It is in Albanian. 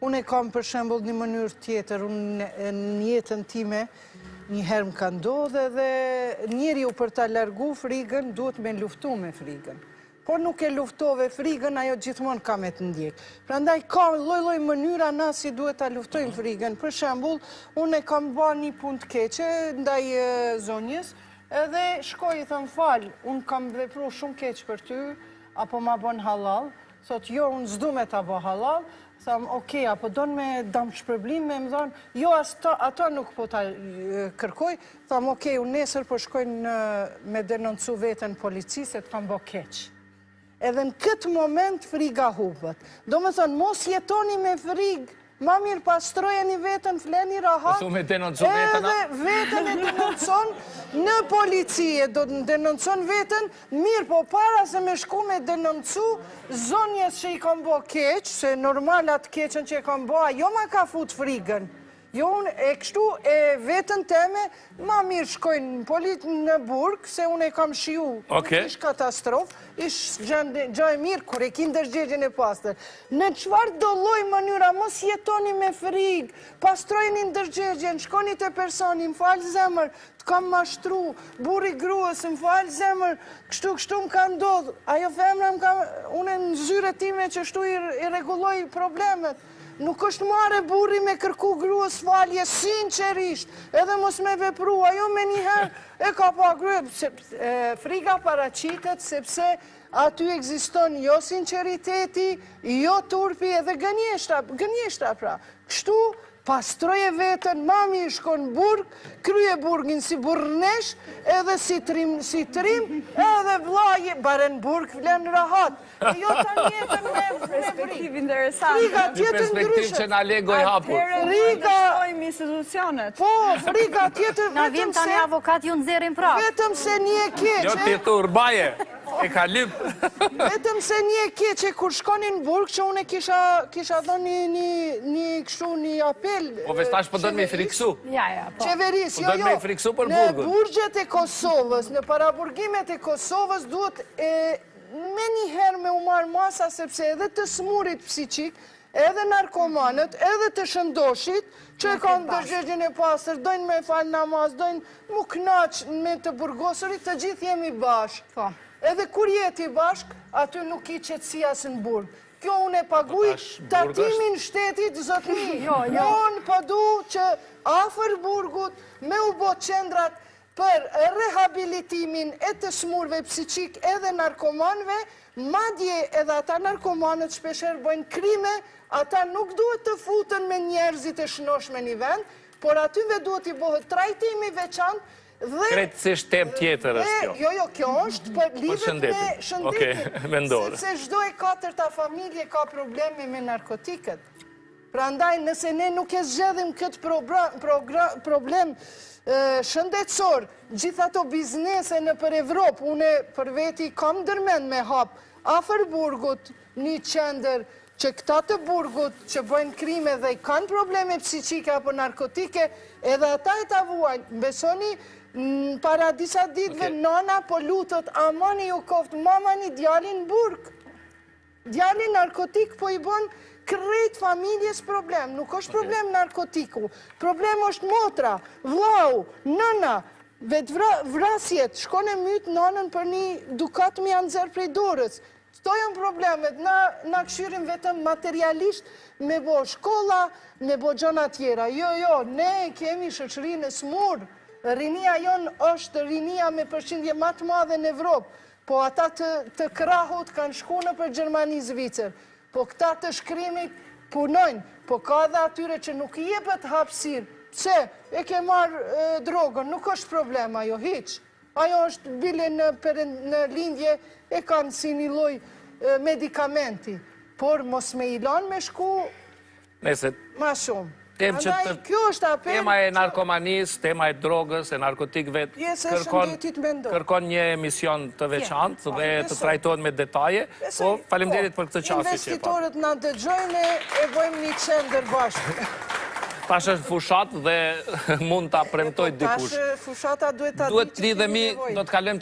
Unë e kam për shembull një mënyrë tjetër, unë në jetën time një herë më ka ndodhë edhe njeriu për ta largu frigën duhet me luftu me frigën. Po nuk e luftove frigën, ajo gjithmonë ka me të ndjekë. Prandaj ka lloj-lloj mënyra na si duhet ta luftojmë frigën. Për shembull, unë e kam ba një punë të keqe ndaj zonjës, edhe shkoj i them fal, unë kam vepru shumë keq për ty, a po ma bon hallall, Thot, jo, unë s'du me ta bo hallall, tham, ok, a po don me damshpërblim me më dhonë, jo, as to, ato nuk po ta kërkoj, tham, ok, unë nesër po shkoj në, me denoncu veten n'polici se të kam bo keq. Edhe në këtë moment friga hupet. Domethënë, mos jetoni me frigë, Ma mirë pastrojeni veten, fleni rahat. Po me denoncu veten, a? Edhe veten e denoncon në polici, e do të denoncon veten, mirë, po para se me shku me denoncu, zonjës që i kam bo keq, se normal atë keqen që e kam bo, ajo ma ka fut frigën. Jo unë e kështu e veten teme, ma mirë shkoj në polit në burg, se unë e kam shiju, nuk ish katastrofë, ish gjë e mirë, kur e ki ndërgjegjen e pastër. Në çfarëdo lloj mënyra, mos jetoni me frigë, pastrojeni ndërgjegjen, shkoni te personi, më fal zemër, të kam mashtru, burri gruës, më fal zemër, kështu kështu më ka ndodhë, ajo femra më ka, unë në zyre time qështu i rregulloj problemet. Nuk është marre burri me kërku gruës falje sinqerisht, edhe mos me vepru, ajo menjëherë e ka pa grue, friga paraqitet sepse aty ekziston jo sinqeriteti, jo turpi edhe gënjeshtra, gënjeshtra pra. Kështu pastroje veten, ma mirë shko në burg, krye burgin si burrnesh, edhe si trim, si trim, edhe vlla, bare në burg flen rahat. E jo ta jetën me Perspektiv interesant. Friga tjetër ndryshe. Perspektiv që na le gojëhapur. Atëherë duhet të shtojmë institucionet. Po, friga tjetër vetëm se... Na vjen tani avokat ju nxjerrim prapë. Vetëm se një e keqe... Jo, ti turbaje, e ka lyp. Vetëm se një e keqe, kur shkoni në burg, që unë kisha, kisha dhënë një, një, një kështu një apel... Po, veç tash po don me i friksu. Ja, ja, po. Qeverisë, po jo, don jo. me i friksu për burgun. Në burgjet e Kosovës, në paraburgimet e Kosovës, duhet e Menjëherë me u marrë masa sepse edhe të smurit psikik, edhe narkomanët, edhe të shëndoshit, që e kanë ndërgjegjen e pastër, dojnë me falë namaz, dojnë mu knaq me të burgosurit, të gjithë jemi bashkë. Po. Edhe kur je ti bashkë, aty nuk ki qetësi as në burg. Kjo unë e paguj po tatimin shtetit, zotni. Jo, jo. Unë po du që afër burgut me u bo qendrat për rehabilitimin e të smurve psikik edhe narkomanëve, madje edhe ata narkomanët shpeshherë bëjnë krime, ata nuk duhet të futen me njerëzit e shnosh me një vend, por atyve duhet t'i bëhet trajtim i veçantë dhe... Krejtësisht temë tjetër është kjo. Jo, jo, kjo është për lidhet me shëndetin, sepse çdo e katërta familje ka probleme me narkotikët. Prandaj, nëse ne nuk e zgjedhim këtë problem shëndetësor, gjithë ato biznese nëpër Evropë, une për veti kam ndërmend me hap afër burgut një qendër që këta të burgut që bëjnë krime dhe kanë probleme psiqike apo narkotike, edhe ata e ta vuajnë. Më besoni, para disa ditëve nana po lutet, amani ju koftë, ma mani djalin n'burg. Djali narkotik po i bën krejt familjes problem. Nuk është problem narkotiku. Problem është motra, vllau, nëna, vetëvrasjet, shkon e myt nanën për një dukat me ia nxjerr prej dorës. Këto janë problemet, na, na kqyrim vetëm materialisht me bo shkolla, me bo gjona tjera. Jo, jo, ne kemi shoqërinë e smurë. Rinia jonë është rinia me përqindje ma të madhe në Evropë. Po ata të të krahut kanë shku nëpër Gjermani Zvicër. Po këta të shkrimit punojnë. Po ka edhe atyre që nuk i jepet hapësirë. Pse? E ke marrë drogën, nuk është problem ajo hiç. Ajo është bile në në lindje e kanë si një lloj medikamenti. Por mos me i lanë me shku Nëse Ma shumë. Temë që të... Kjo është apel... Tema e narkomanisë, tema e drogës, e narkotikëve, kërkon, kërkon një emision të veçantë po, dhe të trajtohet me detaje, po faleminderit për këtë qasje që e pa. Investitorët na dëgjojnë e bëjmë një qendër bashkë. Tash është fushatë dhe mund ta premtojë po, dikush. Tash fushata duhet ta Duhet të lidhemi, do të kalojmë te.